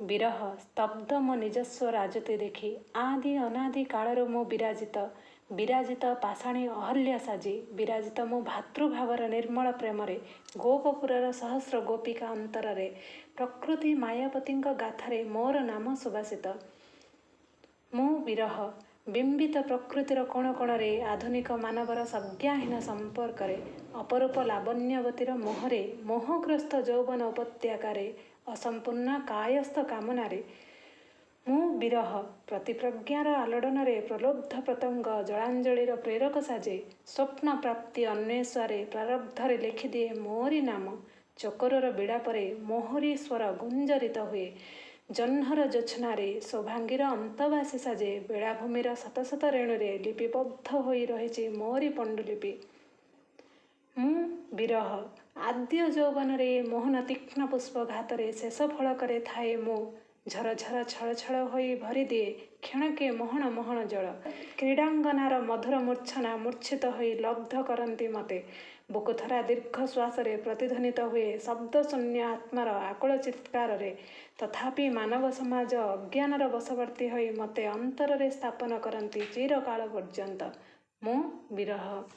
ବିରହ, ସ୍ତବ୍ଧ ମୋ ନିଜସ୍ୱ ରାଜୁତି ଦେଖି। ଆଦି ଅନାଦି କାଳରୁ ମୁଁ ବିରାଜିତ। ବିରାଜିତ ପାଷାଣୀ ଅହଲ୍ୟା ସାଜି। ବିରାଜିତ ମୁଁ ଭାତୃଭାବର ନିର୍ମଳ ପ୍ରେମରେ ଗୋପପୁରର ସହସ୍ର ଗୋପିକା ଅନ୍ତରରେ। ପ୍ରକୃତି ମାୟାପତିଙ୍କ ଗାଥାରେ ମୋର ନାମ ସୁବାସିତ। ମୁଁ ବିରହ। ବିମ୍ବିତ ପ୍ରକୃତିର କୋଣ କୋଣରେ, ଆଧୁନିକ ମାନବର ସଜ୍ଞାହୀନ ସମ୍ପର୍କରେ, ଅପରୂପ ଲାବଣ୍ୟବତୀର ମୋହରେ, ମୋହଗ୍ରସ୍ତ ଯୌବନ ଉପତ୍ୟକାରେ, ଅସମ୍ପୂର୍ଣ୍ଣ କାୟସ୍ଥ କାମନାରେ। ମୁଁ ବିରହ। ପ୍ରତିପ୍ରଜ୍ଞାର ଆଲୋଡ଼ନରେ ପ୍ରଲୁବ୍ଧ ପ୍ରତଙ୍ଗ ଜଳାଞ୍ଜଳିର ପ୍ରେରକ ସାଜେ। ସ୍ୱପ୍ନ ପ୍ରାପ୍ତି ଅନ୍ୱେଷାରେ ପ୍ରାରବ୍ଧରେ ଲେଖିଦିଏ ମୋରି ନାମ। ଚକୋରର ବିଳାପରେ ମୋହରି ସ୍ୱର ଗୁଞ୍ଜରିତ ହୁଏ। ଜହ୍ନର ଜୋଛନାରେ ଶୁଭାଙ୍ଗୀର ଅନ୍ତବାସୀ ସାଜେ। ବେଳାଭୂମିର ଶତ ଶତ ରେଣୁରେ ଲିପିବଦ୍ଧ ହୋଇ ରହିଛି ମୋରି ପଣ୍ଡୁଲିପି। ମୁଁ ବିରହ। ଆଦ୍ୟ ଯୌବନରେ ମୋହନ ତୀକ୍ଷ୍ଣ ପୁଷ୍ପଘାତରେ ଶେଷ ଫଳକରେ ଥାଏ ମୁଁ। ଝରଝର ଛଳଛଳ ହୋଇ ଭରିଦିଏ କ୍ଷଣକେ ମହଣ ମହଣ ଜଳ। କ୍ରୀଡ଼ାଙ୍ଗନାର ମଧୁର ମୂର୍ଚ୍ଛନା ମୂର୍ଚ୍ଛିତ ହୋଇ ଲବ୍ଧ କରନ୍ତି ମତେ। ବୁକୁଥରା ଦୀର୍ଘଶ୍ୱାସରେ ପ୍ରତିଧ୍ୱନିତ ହୁଏ ଶବ୍ଦଶୂନ୍ୟ ଆତ୍ମାର ଆକୁଳ ଚିତ୍କାରରେ। ତଥାପି ମାନବ ସମାଜ ଅଜ୍ଞାନର ବଶବର୍ତ୍ତୀ ହୋଇ ମତେ ଅନ୍ତରରେ ସ୍ଥାପନ କରନ୍ତି ଚିରକାଳ ପର୍ଯ୍ୟନ୍ତ। ମୁଁ ବିରହ।